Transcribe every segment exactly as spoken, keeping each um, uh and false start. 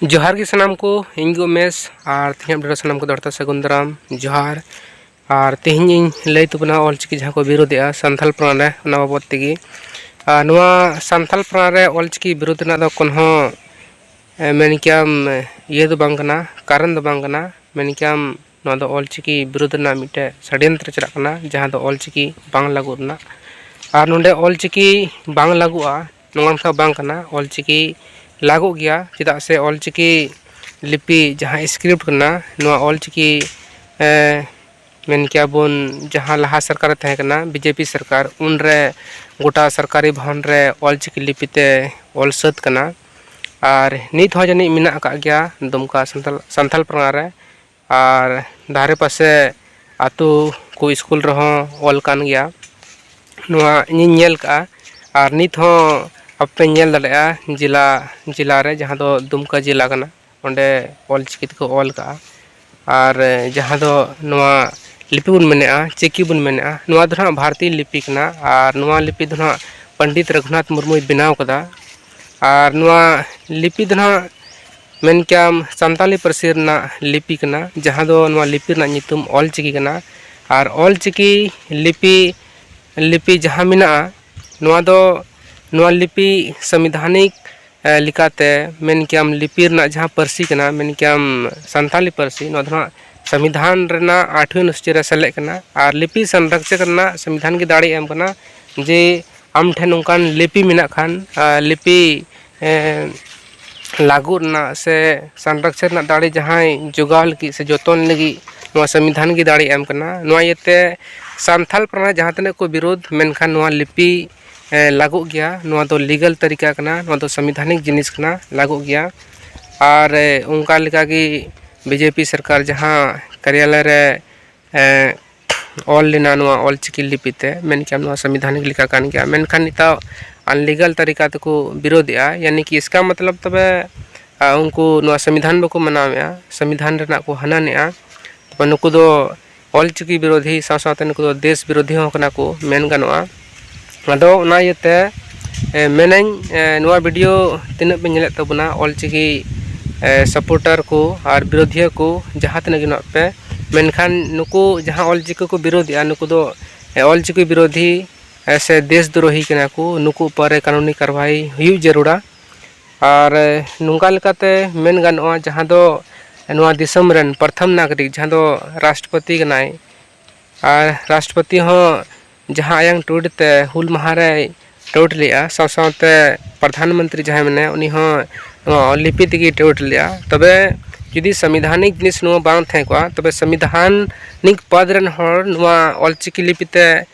ᱡᱚᱦᱟᱨ ᱜᱮ ᱥᱟᱱᱟᱢ ᱠᱚ, ᱤᱧ ᱜᱮ ᱩᱢᱮᱥ, ᱟᱨ ᱛᱮᱦᱮᱧ ᱟᱯᱰᱮᱴ ᱨᱮ ᱥᱟᱱᱟᱢ ᱠᱚ ᱫᱚᱦᱲᱟ ᱛᱮ ᱥᱟᱹᱜᱩᱱ ᱫᱟᱨᱟᱢ, ᱡᱚᱦᱟᱨ᱾ ᱟᱨ ᱛᱮᱦᱮᱧ ᱤᱧ ᱞᱟᱹᱭ ᱛᱟᱵᱚᱱᱟ ᱚᱞᱪᱤᱠᱤ ᱡᱟᱦᱟᱸ ᱠᱚ ᱵᱤᱨᱳᱫᱮᱜᱼᱟ ᱥᱟᱱᱛᱟᱞ ᱯᱟᱨᱜᱟᱱᱟ ᱨᱮ, ᱚᱱᱟ ᱵᱟᱵᱚᱫ ᱛᱮᱜᱮ᱾ ᱟᱨ ᱱᱚᱣᱟ ᱥᱟᱱᱛᱟᱞ ᱯᱟᱨᱜᱟᱱᱟ ᱨᱮ ᱚᱞᱪᱤᱠᱤ ᱵᱤᱨᱳᱫ ᱨᱮᱱᱟᱜ ᱫᱚ ᱠᱳᱱᱳ, ᱮ, ᱢᱮᱱ ᱠᱮᱭᱟᱢ, ᱤᱭᱟᱹ ᱫᱚ ᱵᱟᱝ ᱠᱟᱱᱟ, ᱠᱟᱨᱚᱱ ᱫᱚ ᱵᱟᱝ ᱠᱟᱱᱟ, ᱢᱮᱱ ᱠᱮᱭᱟᱢ, ᱱᱚᱣᱟ ᱫᱚ ᱚᱞᱪᱤᱠᱤ ᱵᱤᱨᱳᱫ ᱨᱮᱱᱟᱜ ᱢᱤᱫᱴᱮᱱ ᱥᱟᱰᱭᱚᱱᱛᱨᱚ ᱪᱟᱞᱟᱜ ᱠᱟᱱᱟ, ᱡᱟᱦᱟᱸ ᱫᱚ ᱚᱞᱪᱤᱠᱤ ᱵᱟᱝ ᱞᱟᱹᱜᱩ ᱨᱮᱱᱟᱜ᱾ ᱟᱨ ᱱᱚᱰᱮ ᱚᱞᱪᱤᱠᱤ ᱵᱟᱝ ᱞᱟᱹᱜᱩᱜᱼᱟ, ᱱᱚᱣᱟ ᱠᱟᱛᱷᱟ ᱵᱟᱝ ᱠᱟᱱᱟ, ᱚᱞᱪᱤᱠᱤ ᱞᱟᱹᱜᱩᱜ ᱜᱮᱭᱟ, ᱪᱮᱫᱟᱜ ᱥᱮ ᱚᱞᱪᱤᱠᱤ ᱞᱤᱯᱤ ᱡᱟᱦᱟᱸ script ᱠᱟᱱᱟ, ᱱᱚᱣᱟ ᱚᱞᱪᱤᱠᱤ, ᱮ, ᱢᱮᱱ ᱠᱮᱭᱟ ᱵᱚᱱ, ᱡᱟᱦᱟᱸ ᱞᱟᱦᱟ ᱥᱚᱨᱠᱟᱨ ᱨᱮ ᱛᱟᱦᱮᱸ ᱠᱟᱱᱟ, BJP ᱥᱚᱨᱠᱟᱨ, ᱩᱱᱨᱮ ᱜᱚᱴᱟ ᱥᱚᱨᱠᱟᱨᱤ ᱵᱷᱚᱵᱚᱱ ᱨᱮ ᱚᱞᱪᱤᱠᱤ ᱞᱤᱯᱤ ᱛᱮ ᱚᱞ ᱥᱟᱹᱛ ᱠᱟᱱᱟ᱾ ᱟᱨ ᱱᱤᱛ ᱦᱚᱸ ᱡᱟᱹᱱᱤᱡ ᱢᱮᱱᱟᱜ ᱟᱠᱟᱫ ᱜᱮᱭᱟ ᱫᱩᱢᱠᱟ ᱥᱟᱱᱛᱟᱞ, ᱥᱟᱱᱛᱟᱞ ᱯᱟᱨᱜᱟᱱᱟ ᱨᱮ᱾ ᱟᱨ ᱫᱷᱟᱨᱮ ᱯᱟᱥᱮ ᱟᱹᱛᱩ ᱠᱚ ᱥᱠᱩᱞ ᱨᱮᱦᱚᱸ ᱚᱞ ᱠᱟᱱ ᱜᱮᱭᱟ᱾ ᱱᱚᱣᱟ ᱤᱧᱤᱧ ᱧᱮᱞ ᱠᱟᱜᱼᱟ᱾ ᱟᱨ ᱱᱤᱛ ᱦᱚᱸ ᱟᱯᱮ ᱧᱮᱞ ᱫᱟᱲᱮᱭᱟᱜᱼᱟ, ᱡᱮᱞᱟ, ᱡᱮᱞᱟ ᱨᱮ, ᱡᱟᱦᱟᱸ ᱫᱚ ᱫᱩᱢᱠᱟ ᱡᱮᱞᱟ ᱠᱟᱱᱟ, ᱚᱸᱰᱮ ᱚᱞᱪᱤᱠᱤ ᱛᱮᱠᱚ ᱚᱞ ᱠᱟᱜᱼᱟ᱾ ᱟᱨ ᱡᱟᱦᱟᱸ ᱫᱚ ᱱᱚᱣᱟ ᱞᱤᱯᱤ ᱵᱚᱱ ᱢᱮᱱᱮᱫᱼᱟ, ᱪᱤᱠᱤ ᱵᱚᱱ ᱢᱮᱱᱮᱫᱼᱟ, ᱱᱚᱣᱟ ᱫᱚ ᱱᱟᱦᱟᱜ ᱵᱷᱟᱨᱚᱛᱤᱭᱚ ᱞᱤᱯᱤ ᱠᱟᱱᱟ᱾ ᱟᱨ ᱱᱚᱣᱟ ᱞᱤᱯᱤ ᱫᱚ ᱱᱟᱦᱟᱜ ᱯᱚᱱᱰᱤᱛ ᱨᱚᱜᱷᱩᱱᱟᱛᱷ ᱢᱩᱨᱢᱩᱭ ᱵᱮᱱᱟᱣ ᱠᱟᱫᱟ᱾ ᱟᱨ ᱱᱚᱣᱟ ᱞᱤᱯᱤ ᱫᱚ ᱱᱟᱦᱟᱜ ᱢᱮᱱ ᱠᱮᱭᱟᱢ ᱥᱟᱱᱛᱟᱞᱤ ᱯᱟᱹᱨᱥᱤ ᱨᱮᱱᱟᱜ ᱞᱤᱯᱤ ᱠᱟᱱᱟ, ᱡᱟᱦᱟᱸ ᱫᱚ ᱱᱚᱣᱟ ᱞᱤᱯᱤ ᱨᱮᱱᱟᱜ ᱧᱩᱛᱩᱢ ᱚᱞᱪᱤᱠᱤ ᱠᱟᱱᱟ᱾ ᱟᱨ ᱚᱞᱪᱤᱠᱤ ᱞᱤᱯᱤ, ᱞᱤᱯᱤ ᱡᱟᱦᱟᱸ ᱢᱮᱱᱟᱜᱼᱟ, ᱱᱚᱣᱟ ᱫᱚ, ᱱᱚᱣᱟ ᱞᱤᱯᱤ ᱥᱚᱝᱵᱤᱫᱷᱟᱱᱤᱠ, ᱮ, ᱞᱮᱠᱟᱛᱮ ᱢᱮᱱ ᱠᱮᱭᱟᱢ ᱞᱤᱯᱤ ᱨᱮᱱᱟᱜ ᱡᱟᱦᱟᱸ ᱯᱟᱹᱨᱥᱤ ᱠᱟᱱᱟ, ᱢᱮᱱ ᱠᱮᱭᱟᱢ ᱥᱟᱱᱛᱟᱞᱤ ᱯᱟᱹᱨᱥᱤ, ᱱᱚᱣᱟ ᱫᱚ ᱱᱟᱦᱟᱜ ᱥᱚᱝᱵᱤᱫᱷᱟᱱ ᱨᱮᱱᱟᱜ ᱟᱴᱷᱣᱤ ᱚᱱᱩᱥᱩᱪᱤ ᱨᱮ ᱥᱮᱞᱮᱫ ᱠᱟᱱᱟ᱾ ᱟᱨ ᱞᱤᱯᱤ ᱥᱚᱝᱨᱚᱠᱷᱚᱱ ᱨᱮᱱᱟᱜ ᱥᱚᱝᱵᱤᱫᱷᱟᱱ ᱜᱮ ᱫᱟᱲᱮ ᱮᱢ ᱠᱟᱱᱟ ᱡᱮ ᱟᱢ ᱴᱷᱮᱱ ᱱᱚᱝᱠᱟᱱ ᱞᱤᱯᱤ ᱢᱮᱱᱟᱜ ᱠᱷᱟᱱ, ᱟᱨ ᱞᱤᱯᱤ, ᱮ, ᱞᱟᱹᱜᱩ ᱨᱮᱱᱟᱜ ᱥᱮ ᱥᱚᱝᱨᱚᱠᱷᱚᱱ ᱨᱮᱱᱟᱜ ᱫᱟᱲᱮ ᱡᱟᱦᱟᱸᱭ ᱡᱚᱜᱟᱣ ᱞᱟᱹᱜᱤᱫ ᱥᱮ ᱡᱚᱛᱚᱱ ᱞᱟᱹᱜᱤᱫ ᱱᱚᱣᱟ ᱥᱚᱝᱵᱤᱫᱷᱟᱱ ᱜᱮ ᱫᱟᱲᱮ ᱮᱢ ᱠᱟᱱᱟ᱾ ᱱᱚᱣᱟ ᱤᱭᱟᱹᱛᱮ ᱥᱟᱱᱛᱟᱞ ᱯᱟᱨᱜᱟᱱᱟ ᱡᱟᱦᱟᱸ ᱛᱤᱱᱟᱹᱜ ᱠᱚ ᱵᱤᱨᱳᱫ, ᱢᱮᱱᱠᱷᱟᱱ ᱱᱚᱣᱟ ᱞᱤᱯᱤ, ᱮ, ᱞᱟᱹᱜᱩᱜ ᱜᱮᱭᱟ᱾ ᱱᱚᱣᱟ ᱫᱚ legal ᱛᱟᱹᱨᱤᱠᱟ ᱠᱟᱱᱟ, ᱱᱚᱣᱟ ᱫᱚ ᱥᱚᱝᱵᱤᱫᱷᱟᱱᱤᱠ ᱡᱤᱱᱤᱥ ᱠᱟᱱᱟ, ᱞᱟᱹᱜᱩᱜ ᱜᱮᱭᱟ᱾ ᱟᱨ, ᱮ, ᱚᱱᱠᱟ ᱞᱮᱠᱟᱜᱮ BJP ᱥᱚᱨᱠᱟᱨ ᱡᱟᱦᱟᱸ ᱠᱟᱨᱭᱟᱞᱚᱭ ᱨᱮ, ᱮ, ᱚᱞ ᱞᱮᱱᱟ ᱱᱚᱣᱟ ᱚᱞᱪᱤᱠᱤ ᱞᱤᱯᱤ ᱛᱮ, ᱢᱮᱱᱠᱷᱟᱱ ᱱᱚᱣᱟ ᱥᱚᱝᱵᱤᱫᱷᱟᱱᱤᱠ ᱞᱮᱠᱟ ᱠᱟᱱ ᱜᱮᱭᱟ᱾ ᱢᱮᱱᱠᱷᱟᱱ ᱱᱤᱛᱚᱜ unlegal ᱛᱟᱹᱨᱤᱠᱟ ᱛᱮᱠᱚ ᱵᱤᱨᱳᱫᱮᱜᱼᱟ, ᱭᱟᱱᱤ ᱠᱤ ᱤᱥᱠᱟ ᱢᱚᱛᱞᱚᱵ ᱛᱚᱵᱮ, ᱟ, ᱩᱱᱠᱩ ᱱᱚᱣᱟ ᱥᱚᱝᱵᱤᱫᱷᱟᱱ ᱵᱟᱠᱚ ᱢᱟᱱᱟᱣᱮᱫᱼᱟ, ᱥᱚᱝᱵᱤᱫᱷᱟᱱ ᱨᱮᱱᱟᱜ ᱠᱚ ᱦᱟᱱᱟᱱᱮᱜᱼᱟ᱾ ᱛᱚᱵᱮ ᱱᱩᱠᱩ ᱫᱚ ᱚᱞᱪᱤᱠᱤ ᱵᱤᱨᱳᱫᱷᱤ ᱥᱟᱶ ᱥᱟᱶᱛᱮ ᱱᱩᱠᱩ ᱫᱚ ᱫᱮᱥ ᱵᱤᱨᱳᱫᱷᱤ ᱦᱚᱸ ᱠᱟᱱᱟ ᱠᱚ, ᱢᱮᱱ ᱜᱟᱱᱚᱜᱼᱟ᱾ ᱟᱫᱚ ᱚᱱᱟ ᱤᱭᱟᱹᱛᱮ, ᱮ, ᱢᱮᱱᱟᱹᱧ, ᱮ, ᱱᱚᱣᱟ video ᱛᱤᱱᱟᱹᱜ ᱯᱮ ᱧᱮᱞᱮᱫ ᱛᱟᱵᱚᱱᱟ, ᱚᱞᱪᱤᱠᱤ ᱥᱟᱯᱳᱨᱴᱟᱨ ᱠᱚ ᱟᱨ ᱵᱤᱨᱳᱫᱷᱤᱭᱟᱹ ᱠᱚ ᱡᱟᱦᱟᱸ ᱛᱤᱱᱟᱹᱜ ᱜᱮ ᱢᱮᱱᱟᱜ ᱯᱮ, ᱢᱮᱱᱠᱷᱟᱱ ᱱᱩᱠᱩ ᱡᱟᱦᱟᱸ ᱚᱞᱪᱤᱠᱤ ᱠᱚ ᱵᱤᱨᱳᱫᱷᱮᱜᱼᱟ, ᱱᱩᱠᱩ ᱫᱚ ᱚᱞᱪᱤᱠᱤ ᱵᱤᱨᱳᱫᱷᱤ ᱥᱮ ᱫᱮᱥ ᱫᱨᱳᱦᱤ ᱠᱟᱱᱟ ᱠᱚ᱾ ᱱᱩᱠᱩ ᱩᱯᱚᱨ ᱨᱮ ᱠᱟᱹᱱᱩᱱᱤ ᱠᱟᱨᱣᱟᱭ ᱦᱩᱭᱩᱜ ᱡᱟᱹᱨᱩᱲᱟ᱾ ᱟᱨ ᱱᱚᱝᱠᱟ ᱞᱮᱠᱟᱛᱮ ᱢᱮᱱ ᱜᱟᱱᱚᱜᱼᱟ, ᱡᱟᱦᱟᱸ ᱫᱚ ᱱᱚᱣᱟ ᱫᱤᱥᱚᱢ ᱨᱮᱱ ᱯᱨᱚᱛᱷᱚᱢ ᱱᱟᱜᱚᱨᱤᱠ, ᱡᱟᱦᱟᱸ ᱫᱚ ᱨᱟᱥᱴᱨᱚᱯᱚᱛᱤ ᱠᱟᱱᱟᱭ, ᱟᱨ ᱨᱟᱥᱴᱨᱚᱯᱚᱛᱤ ᱦᱚᱸ ᱡᱟᱦᱟᱸ ᱟᱭᱟᱝ ᱴᱩᱭᱤᱴ ᱛᱮ ᱦᱩᱞ ᱢᱟᱦᱟ ᱨᱮᱭ ᱴᱩᱭᱤᱴ ᱞᱮᱜᱼᱟ, ᱥᱟᱶ ᱥᱟᱶᱛᱮ ᱯᱨᱚᱫᱷᱟᱱ ᱢᱚᱱᱛᱨᱤ ᱡᱟᱦᱟᱸᱭ ᱢᱮᱱᱟᱭᱟ, ᱩᱱᱤ ᱦᱚᱸ ᱱᱚᱣᱟ ᱚᱞ ᱞᱤᱯᱤ ᱛᱮᱜᱮᱭ ᱴᱩᱭᱤᱴ ᱞᱮᱜᱼᱟ᱾ ᱛᱚᱵᱮ ᱡᱩᱫᱤ ᱥᱚᱝᱵᱤᱫᱷᱟᱱᱤᱠ ᱡᱤᱱᱤᱥ ᱱᱚᱣᱟ ᱵᱟᱝ ᱛᱟᱦᱮᱸ ᱠᱚᱜᱼᱟ, ᱛᱚᱵᱮ ᱥᱚᱝᱵᱤᱫᱷᱟᱱᱤᱠ ᱯᱚᱫᱽ ᱨᱮᱱ ᱦᱚᱲ ᱱᱚᱣᱟ ᱚᱞᱪᱤᱠᱤ ᱞᱤᱯᱤ ᱛᱮ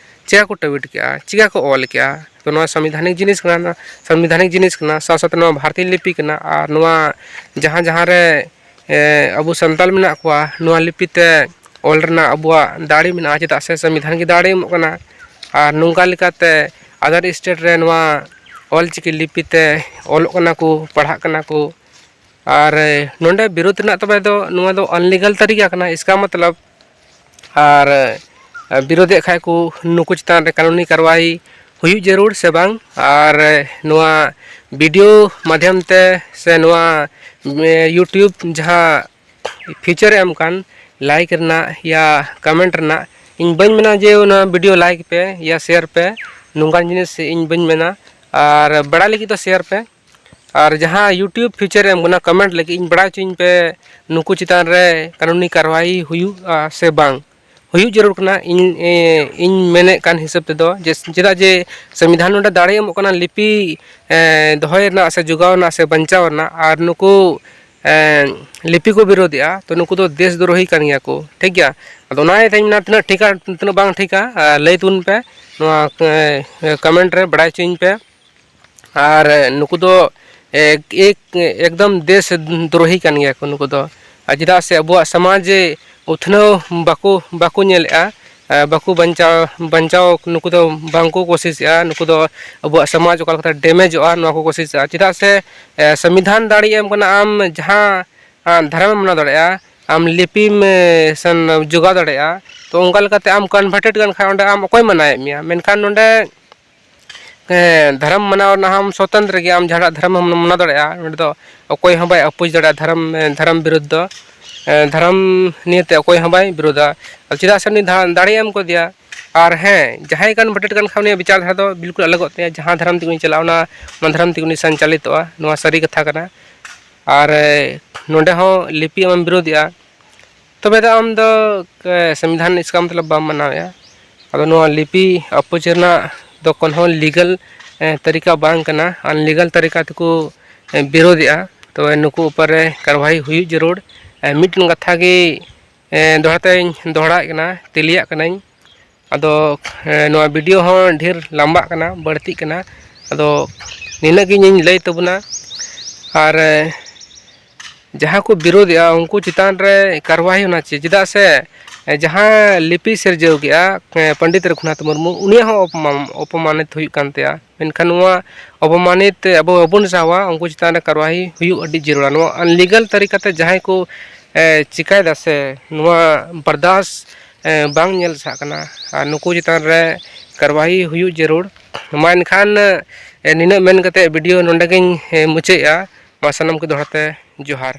ᱪᱮᱠᱟ ᱠᱚ ᱴᱩᱭᱤᱴ ᱠᱮᱜᱼᱟ, ᱪᱮᱠᱟ ᱠᱚ ᱚᱞ ᱠᱮᱜᱼᱟ? ᱛᱚ ᱱᱚᱣᱟ ᱥᱚᱝᱵᱤᱫᱷᱟᱱᱤᱠ ᱡᱤᱱᱤᱥ ᱠᱟᱱᱟ, ᱥᱚᱝᱵᱤᱫᱷᱟᱱᱤᱠ ᱡᱤᱱᱤᱥ ᱠᱟᱱᱟ, ᱥᱟᱶ ᱥᱟᱶᱛᱮ ᱱᱚᱣᱟ ᱵᱷᱟᱨᱚᱛᱤᱭᱚ ᱞᱤᱯᱤ ᱠᱟᱱᱟ, ᱟᱨ ᱱᱚᱣᱟ ᱡᱟᱦᱟᱸ ᱡᱟᱦᱟᱸ ᱨᱮ ᱮ, ᱟᱵᱚ ᱥᱟᱱᱛᱟᱲ ᱢᱮᱱᱟᱜ ᱠᱚᱣᱟ, ᱱᱚᱣᱟ ᱞᱤᱯᱤ ᱛᱮ ᱚᱞ ᱨᱮᱱᱟᱜ ᱟᱵᱚᱣᱟᱜ ᱫᱟᱲᱮ ᱢᱮᱱᱟᱜᱼᱟ, ᱪᱮᱫᱟᱜ ᱥᱮ ᱥᱚᱝᱵᱤᱫᱷᱟᱱ ᱜᱮ ᱫᱟᱲᱮ ᱮᱢᱚᱜ ᱠᱟᱱᱟ᱾ ᱟᱨ ᱱᱚᱝᱠᱟ ᱞᱮᱠᱟᱛᱮ other state ᱨᱮ ᱱᱚᱣᱟ ᱚᱞᱪᱤᱠᱤ ᱞᱤᱯᱤ ᱛᱮ ᱚᱞᱚᱜ ᱠᱟᱱᱟ ᱠᱚ, ᱯᱟᱲᱦᱟᱜ ᱠᱟᱱᱟ ᱠᱚ᱾ ᱟᱨ ᱱᱚᱰᱮ ᱵᱤᱨᱳᱫᱷ ᱨᱮᱱᱟᱜ ᱛᱚᱵᱮ ᱫᱚ ᱱᱚᱣᱟ ᱫᱚ ᱟᱱᱞᱤᱜᱟᱞ ᱛᱟᱹᱨᱤᱠᱟ ᱠᱟᱱᱟ, ᱤᱥᱠᱟ ᱢᱚᱛᱞᱚᱵ᱾ ᱟᱨ ᱵᱤᱨᱳᱫᱷᱮᱫ ᱠᱷᱟᱡ ᱠᱚ, ᱱᱩᱠᱩ ᱪᱮᱛᱟᱱ ᱨᱮ ᱠᱟᱹᱱᱩᱱᱤ ᱠᱟᱨᱣᱟᱭ ᱦᱩᱭᱩᱜ ᱡᱟᱹᱨᱩᱲ ᱥᱮ ᱵᱟᱝ? ᱟᱨ ᱱᱚᱣᱟ ᱵᱷᱤᱰᱤᱭᱳ ᱢᱟᱫᱷᱭᱚᱢ ᱛᱮ ᱥᱮ ᱱᱚᱣᱟ, ᱮ, YouTube ᱡᱟᱦᱟᱸ ᱯᱷᱤᱪᱟᱨᱮ ᱮᱢ ᱠᱟᱱ, ᱞᱟᱭᱤᱠ ᱨᱮᱱᱟᱜ ᱭᱟ ᱠᱚᱢᱮᱱᱴ ᱨᱮᱱᱟᱜ, ᱤᱧ ᱵᱟᱹᱧ ᱢᱮᱱᱟ ᱡᱮ ᱚᱱᱟ ᱵᱷᱤᱰᱤᱭᱳ ᱞᱟᱭᱤᱠ ᱯᱮ ᱭᱟ ᱥᱮᱭᱟᱨ ᱯᱮ, ᱱᱚᱝᱠᱟᱱ ᱡᱤᱱᱤᱥ ᱤᱧ ᱵᱟᱹᱧ ᱢᱮᱱᱟ᱾ ᱟᱨ ᱵᱟᱲᱟᱭ ᱞᱟᱹᱜᱤᱫ ᱫᱚ ᱥᱮᱭᱟᱨ ᱯᱮ᱾ ᱟᱨ ᱡᱟᱦᱟᱸ YouTube ᱯᱷᱤᱪᱟᱨᱮ ᱮᱢ ᱠᱟᱱᱟ ᱠᱚᱢᱮᱱᱴ ᱞᱟᱹᱜᱤᱫ, ᱤᱧ ᱵᱟᱲᱟᱭ ᱦᱚᱪᱚᱧ ᱯᱮ ᱱᱩᱠᱩ ᱪᱮᱛᱟᱱ ᱨᱮ ᱠᱟᱹᱱᱩᱱᱤ ᱠᱟᱨᱣᱟᱭ ᱦᱩᱭᱩᱜᱼᱟ ᱥᱮ ᱵᱟᱝ᱾ ᱦᱩᱭᱩᱜ ᱡᱟᱹᱨᱩᱲ ᱠᱟᱱᱟ, ᱤᱧ, ᱮ, ᱤᱧ ᱢᱮᱱᱮᱫ ᱠᱟᱱ ᱦᱤᱥᱟᱹᱵ ᱛᱮᱫᱚ, ᱡᱮ ᱪᱮᱫᱟᱜ ᱡᱮ ᱥᱚᱝᱵᱤᱫᱷᱟᱱ ᱱᱚᱰᱮ ᱫᱟᱲᱮ ᱮᱢᱚᱜ ᱠᱟᱱᱟ ᱞᱤᱯᱤ, ᱮ, ᱫᱚᱦᱚᱭ ᱨᱮᱱᱟᱜ ᱥᱮ ᱡᱚᱜᱟᱣ ᱨᱮᱱᱟᱜ ᱥᱮ ᱵᱟᱧᱪᱟᱣ ᱨᱮᱱᱟᱜ, ᱟᱨ ᱱᱩᱠᱩ, ᱮ, ᱞᱤᱯᱤ ᱠᱚ ᱵᱤᱨᱳᱫᱷᱮᱜᱼᱟ, ᱛᱚ ᱱᱩᱠᱩ ᱫᱚ ᱫᱮᱥ ᱫᱨᱳᱦᱤ ᱠᱟᱱ ᱜᱮᱭᱟ ᱠᱚ, ᱴᱷᱤᱠ ᱜᱮᱭᱟ᱾ ᱟᱫᱚ ᱚᱱᱟ ᱤᱭᱟᱹᱛᱮᱧ ᱢᱮᱱᱟ, ᱛᱤᱱᱟᱹᱜ ᱴᱷᱤᱠᱟ, ᱛᱤᱱᱟᱹᱜ ᱵᱟᱝ ᱴᱷᱤᱠᱟ, ᱮ, ᱞᱟᱹᱭ ᱛᱟᱵᱚᱱ ᱯᱮ ᱱᱚᱣᱟ, ᱮ, ᱠᱚᱢᱮᱱᱴ ᱨᱮ, ᱵᱟᱲᱟᱭ ᱦᱚᱪᱚᱧ ᱯᱮ᱾ ᱟᱨ ᱱᱩᱠᱩ ᱫᱚ ᱮᱠ-, ᱮᱠ-, ᱮᱠᱫᱚᱢ ᱫᱮᱥ ᱫᱨᱳᱦᱤ ᱠᱟᱱ ᱜᱮᱭᱟ ᱠᱚ ᱱᱩᱠᱩ ᱫᱚ᱾ ᱟᱨ ᱪᱮᱫᱟᱜ ᱥᱮ ᱟᱵᱚᱣᱟᱜ ᱥᱚᱢᱟᱡᱽ ᱩᱛᱱᱟᱹᱣ ᱵᱟᱠᱚ, ᱵᱟᱠᱚ ᱧᱮᱞᱮᱜᱼᱟ, ᱮ, ᱵᱟᱠᱚ ᱵᱟᱧᱪᱟᱣ, ᱵᱟᱧᱪᱟᱣ ᱱᱩᱠᱩ ᱫᱚ ᱵᱟᱝ ᱠᱚ ᱠᱳᱥᱤᱥᱮᱜᱼᱟ᱾ ᱱᱩᱠᱩ ᱫᱚ ᱟᱵᱚᱣᱟᱜ ᱥᱚᱢᱟᱡᱽ ᱚᱠᱟ ᱞᱮᱠᱟᱛᱮ ᱰᱮᱢᱮᱡᱚᱜᱼᱟ, ᱱᱚᱣᱟ ᱠᱚ ᱠᱳᱥᱤᱥᱮᱜᱼᱟ᱾ ᱪᱮᱫᱟᱜ ᱥᱮ, ᱮ, ᱥᱚᱝᱵᱤᱫᱷᱟᱱ ᱫᱟᱲᱮ ᱮᱢ ᱠᱟᱱᱟ ᱟᱢ ᱡᱟᱦᱟᱸ, ᱟ, ᱫᱷᱚᱨᱚᱢᱮᱢ ᱢᱟᱱᱟᱣ ᱫᱟᱲᱮᱭᱟᱜᱼᱟ, ᱟᱢ ᱞᱤᱯᱤᱢ, ᱮ, ᱥᱮᱢ ᱡᱚᱜᱟᱣ ᱫᱟᱲᱮᱭᱟᱜᱼᱟ᱾ ᱛᱚ ᱚᱱᱠᱟ ᱞᱮᱠᱟᱛᱮ ᱟᱢ ᱠᱚᱱᱵᱷᱟᱨᱴᱮᱰ ᱠᱟᱱ ᱠᱷᱟᱱ ᱚᱸᱰᱮ ᱟᱢ ᱚᱠᱚᱭ ᱢᱟᱱᱟᱣᱮᱫ ᱢᱮᱭᱟ? ᱢᱮᱱᱠᱷᱟᱱ ᱱᱚᱰᱮ ᱫᱷᱚᱨᱚᱢ ᱢᱟᱱᱟᱣ ᱨᱮᱱᱟᱜ ᱦᱚᱸ ᱟᱢ ᱥᱚᱛᱚᱱᱛᱨᱚ ᱜᱮᱭᱟ, ᱟᱢ ᱡᱟᱦᱟᱱᱟᱜ ᱫᱷᱚᱨᱚᱢ ᱦᱚᱸᱢ ᱢᱟᱱᱟᱣ ᱫᱟᱲᱮᱭᱟᱜᱼᱟ᱾ ᱱᱚᱸᱰᱮ ᱫᱚ ᱚᱠᱚᱭ ᱦᱚᱸ ᱵᱟᱭ ᱚᱯᱳᱡᱽ ᱫᱟᱲᱮᱭᱟᱜᱼᱟ ᱫᱷᱚᱨᱚᱢ, ᱫᱷᱚᱨᱚᱢ ᱵᱤᱨᱩᱫᱽ ᱫᱚ᱾ ᱫᱷᱚᱨᱚᱢ ᱱᱤᱭᱮᱛᱮ ᱚᱠᱚᱭ ᱦᱚᱸ ᱵᱟᱭ ᱵᱤᱨᱳᱫᱟ᱾ ᱪᱮᱫᱟᱜ ᱥᱮ ᱩᱱᱤ ᱫᱟᱲᱮ ᱮᱢ ᱠᱟᱫᱮᱭᱟ᱾ ᱟᱨ ᱦᱮᱸ, ᱡᱟᱦᱟᱸᱭ ᱠᱟᱱ ᱵᱷᱟᱹᱴᱟᱹᱴ ᱠᱟᱱ ᱠᱷᱟᱱ, ᱩᱱᱤᱭᱟᱜ ᱵᱤᱪᱟᱨ ᱫᱷᱟᱨᱟ ᱫᱚ ᱵᱤᱞᱠᱩᱞ ᱟᱞᱟᱜᱚᱜ ᱛᱟᱭᱟ᱾ ᱡᱟᱦᱟᱸ ᱫᱷᱚᱨᱚᱢ ᱛᱮᱜᱮ ᱩᱱᱤ ᱪᱟᱞᱟᱜᱼᱟ, ᱚᱱᱟ, ᱚᱱᱟ ᱫᱷᱚᱨᱚᱢ ᱛᱮᱜᱮ ᱩᱱᱤ ᱥᱚᱧᱪᱟᱞᱤᱛᱚᱜᱼᱟ᱾ ᱱᱚᱣᱟ ᱥᱟᱹᱨᱤ ᱠᱟᱛᱷᱟ ᱠᱟᱱᱟ᱾ ᱟᱨ ᱱᱚᱸᱰᱮ ᱦᱚᱸ ᱞᱤᱯᱤ ᱟᱢᱮᱢ ᱵᱤᱨᱳᱫᱮᱜᱼᱟ, ᱛᱚᱵᱮ ᱫᱚ ᱟᱢ ᱫᱚ ᱥᱚᱝᱵᱤᱫᱷᱟᱱ ᱤᱥᱠᱟ ᱢᱚᱛᱞᱚᱵ ᱵᱟᱢ ᱢᱟᱱᱟᱣᱮᱫᱼᱟ᱾ ᱟᱫᱚ ᱱᱚᱣᱟ ᱞᱤᱯᱤ ᱚᱯᱳᱡᱽ ᱨᱮᱱᱟᱜ ᱫᱚ ᱠᱳᱱᱳ ᱞᱤᱜᱟᱞ ᱛᱟᱹᱨᱤᱠᱟ ᱵᱟᱝ ᱠᱟᱱᱟ, ᱟᱱᱞᱤᱜᱟᱞ ᱛᱟᱹᱨᱤᱠᱟ ᱛᱮᱠᱚ ᱵᱤᱨᱳᱫᱮᱜᱼᱟ᱾ ᱛᱚᱵᱮ ᱱᱩᱠᱩ ᱩᱯᱚᱨ ᱨᱮ ᱠᱟᱨᱣᱟᱦᱤ ᱦᱩᱭᱩᱜ ᱡᱟᱹᱨᱩᱲ᱾ ᱢᱤᱫᱴᱮᱱ ᱠᱟᱛᱷᱟ ᱜᱮ ᱫᱚᱦᱲᱟ ᱛᱮᱧ ᱫᱚᱦᱲᱟᱭᱮᱫ ᱠᱟᱱᱟ, ᱛᱮᱞᱮᱭᱟᱜ ᱠᱟᱹᱱᱟᱹᱧ᱾ ᱟᱫᱚ ᱱᱚᱣᱟ ᱵᱷᱤᱰᱤᱭᱳ ᱦᱚᱸ ᱰᱷᱮᱨ ᱞᱟᱢᱵᱟᱜ ᱠᱟᱱᱟ, ᱵᱟᱹᱲᱛᱤᱜ ᱠᱟᱱᱟ᱾ ᱟᱫᱚ ᱱᱤᱱᱟᱹᱜ ᱜᱮ ᱤᱧᱤᱧ ᱞᱟᱹᱭ ᱛᱟᱵᱚᱱᱟ᱾ ᱟᱨ ᱡᱟᱦᱟᱸ ᱠᱚ ᱵᱤᱨᱳᱫᱮᱜᱼᱟ, ᱩᱱᱠᱩ ᱪᱮᱛᱟᱱ ᱨᱮ ᱠᱟᱨᱣᱟᱦᱤ ᱦᱚᱸ ᱪᱮᱫ, ᱪᱮᱫᱟᱜ ᱥᱮ ᱡᱟᱦᱟᱸ ᱞᱤᱯᱤ ᱥᱤᱨᱡᱟᱹᱣ ᱠᱮᱜᱼᱟ ᱯᱚᱱᱰᱤᱛ ᱨᱚᱜᱷᱩᱱᱟᱛᱷ ᱢᱩᱨᱢᱩ, ᱩᱱᱤᱭᱟᱜ ᱦᱚᱸ ᱚᱯᱚᱢᱟᱱ, ᱚᱯᱚᱢᱟᱱᱤᱛ ᱦᱩᱭᱩᱜ ᱠᱟᱱ ᱛᱟᱭᱟ᱾ ᱢᱮᱱᱠᱷᱟᱱ ᱱᱚᱣᱟ ᱚᱯᱚᱢᱟᱱᱤᱛ ᱟᱵᱚ ᱵᱟᱵᱚᱱ ᱥᱟᱦᱟᱣᱟ, ᱩᱱᱠᱩ ᱪᱮᱛᱟᱱ ᱨᱮ ᱠᱟᱨᱣᱟᱦᱤ ᱦᱩᱭᱩᱜ ᱟᱹᱰᱤ ᱡᱟᱹᱨᱩᱲᱟ᱾ ᱱᱚᱣᱟ ᱟᱱᱞᱤᱜᱟᱞ ᱛᱟᱹᱨᱤᱠᱟᱛᱮ ᱡᱟᱦᱟᱸᱭ ᱠᱚ ᱪᱤᱠᱟᱭᱮᱫᱟ ᱥᱮ, ᱱᱚᱣᱟ ᱵᱟᱨᱫᱟᱥ ᱵᱟᱝ ᱧᱮᱞ ᱥᱟᱦᱟᱜ ᱠᱟᱱᱟ᱾ ᱟᱨ ᱱᱩᱠᱩ ᱪᱮᱛᱟᱱ ᱨᱮ ᱠᱟᱨᱣᱟᱦᱤ ᱦᱩᱭᱩᱜ ᱡᱟᱹᱨᱩᱲ᱾ ᱢᱟ ᱮᱱᱠᱷᱟᱱ ᱱᱤᱱᱟᱹᱜ ᱢᱮᱱ ᱠᱟᱛᱮ ᱵᱷᱤᱰᱤᱭᱳ ᱱᱚᱰᱮ ᱜᱤᱧ ᱢᱩᱪᱟᱹᱫᱮᱜᱼᱟ᱾ ᱢᱟ ᱥᱟᱱᱟᱢ ᱠᱚ ᱫᱚᱦᱲᱟ ᱛᱮ ᱡᱚᱦᱟᱨ᱾